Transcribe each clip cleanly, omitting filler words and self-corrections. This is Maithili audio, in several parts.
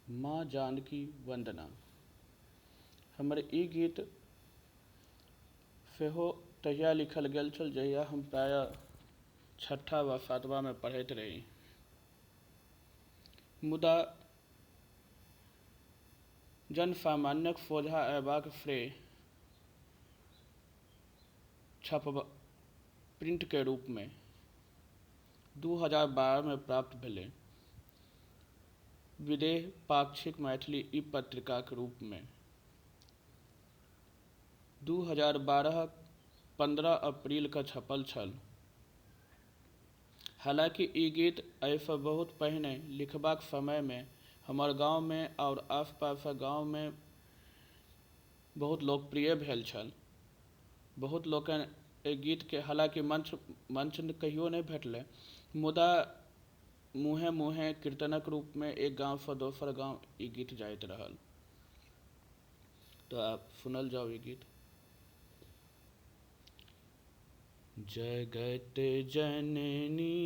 माँ जानकी वन्दना। हमर ई गीत सेहो तहिया लिखल गेल छल जहिया हम प्रायः छठा वा सातवामे पढ़ैत रही। मुदा जनसामान्यक सोझाँ अयबाक श्रेय छपबा प्रिंटके रूपमे 2012मे प्राप्त भेलै, विदेह पाक्षिक मैथिली ई पत्रिकाक रूपमे 2012 15 अप्रीलके छपल छल। हालाँकि ई गीत एहिसँ बहुत पहिने लिखबाक समयमे हमर गाँवमे आओर आसपासक गाँवमे बहुत लोकप्रिय भेल छल। बहुत लोकनि एहि गीतके हालाँकि मंच मंच कहियो नहि भेटलै, मुदा मुँहे मुँहे कीर्तनक रूपमे एक गाँवसँ दोसर गाँव ई गीत जाइत रहल। तऽ आब सुनल जाउ ई गीत। जगत जननी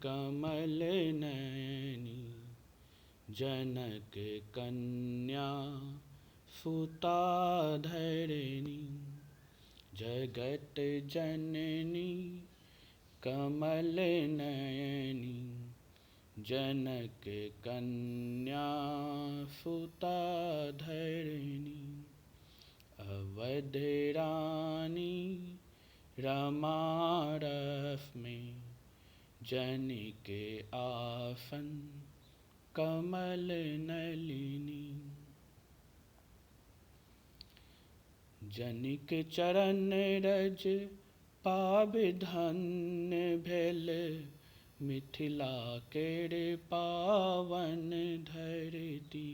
कमल नयनी जनक कन्या सुता धरिणी। जगत जननी कमल नयनी जनक कन्या सुता धरिणी। अवध रानी रमा रश्मि जनिके आसन कमल नलिनी। जनिक चरण रज पाबि धन्य भेल मिथिला केर पावन धरती।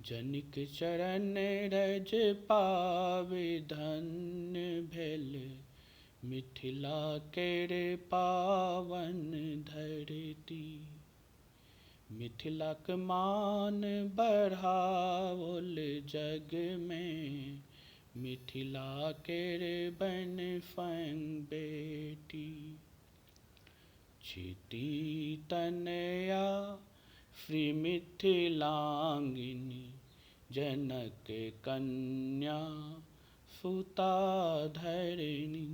जनिक चरण रज पाबि धन्य भेल मिथिला केर पावन धरती। मिथिलाक मान बढ़ाओल जगमे मिथिला केर बनि स्वयं बेटी। क्षिति तनया श्री मिथिलांगिनी जनक कन्या सुता धरिणी।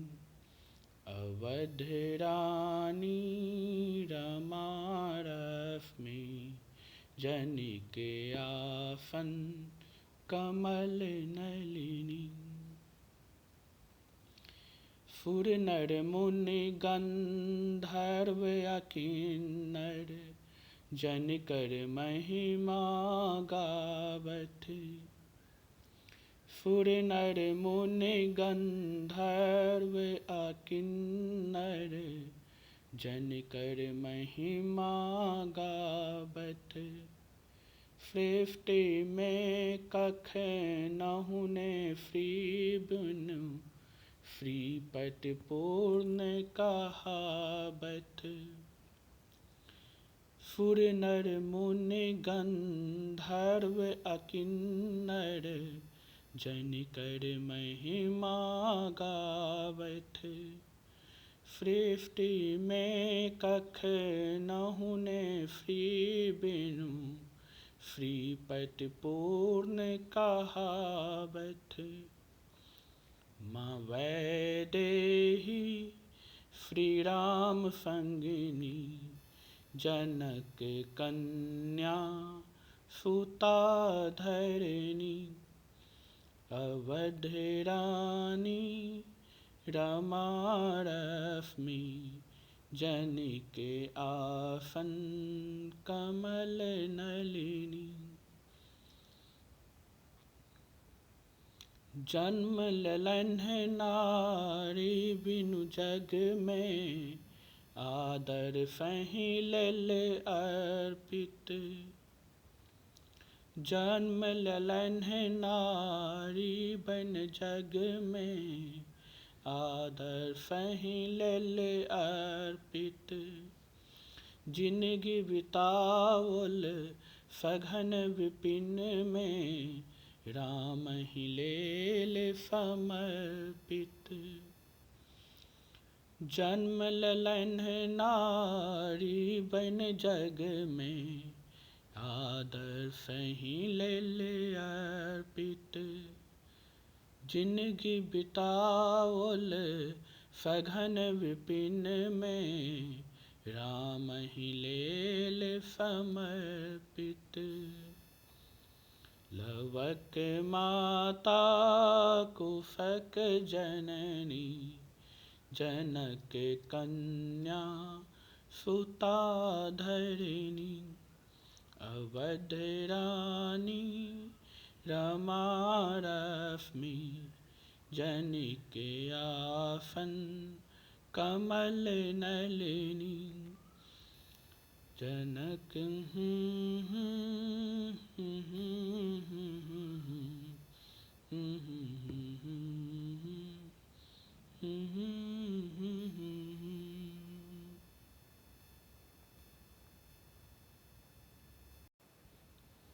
अवध रानी रमा रश्मि जनिके आसन कमल नलिनी। सुर नर मुनि गन्धर्व आ किन्नर जनिकर महिमा गाबथि। सुर नर मुनि गन्धर्व आ किन्नर जनिकर महिमा गाबथि। सृष्टिमे कखनहुँ ने श्री बिनु श्रीपति पूर्ण कहाबथि। सुर नर मुनि गन्धर्व आ किन्नर जनिकर महिमा गाबथि। सृष्टिमे कखनहुँ ने श्री बिनु श्रीपति पूर्ण कहाबथि। माँ वैदेही श्री राम संगिनी जनक कन्या सुता धरिणी। अवध रानी रमा रश्मि जनिके आसन कमल नलिनी। जन्म लेलन्हि नारी बिनु जगमे आदर सहि लेल अर्पित। जन्म लेलन्हि नारी बनि जगमे आदर सहि लेल अर्पित। जिनगी बिताओल सघन विपिनमे रामहि लेल समर्पित। जन्म लेलन्हि नारी बनि जगमे आदर्शहि लेल अर्पित जिनगी बिताओल सघन विपिन मे, रामहि लेल समर्पित। लवक माता कुशक जननी, जनक कन्या सुता धरिनी, अवध रानी रमा रश्मि, जनिक आसन कमल नलिनी। जनक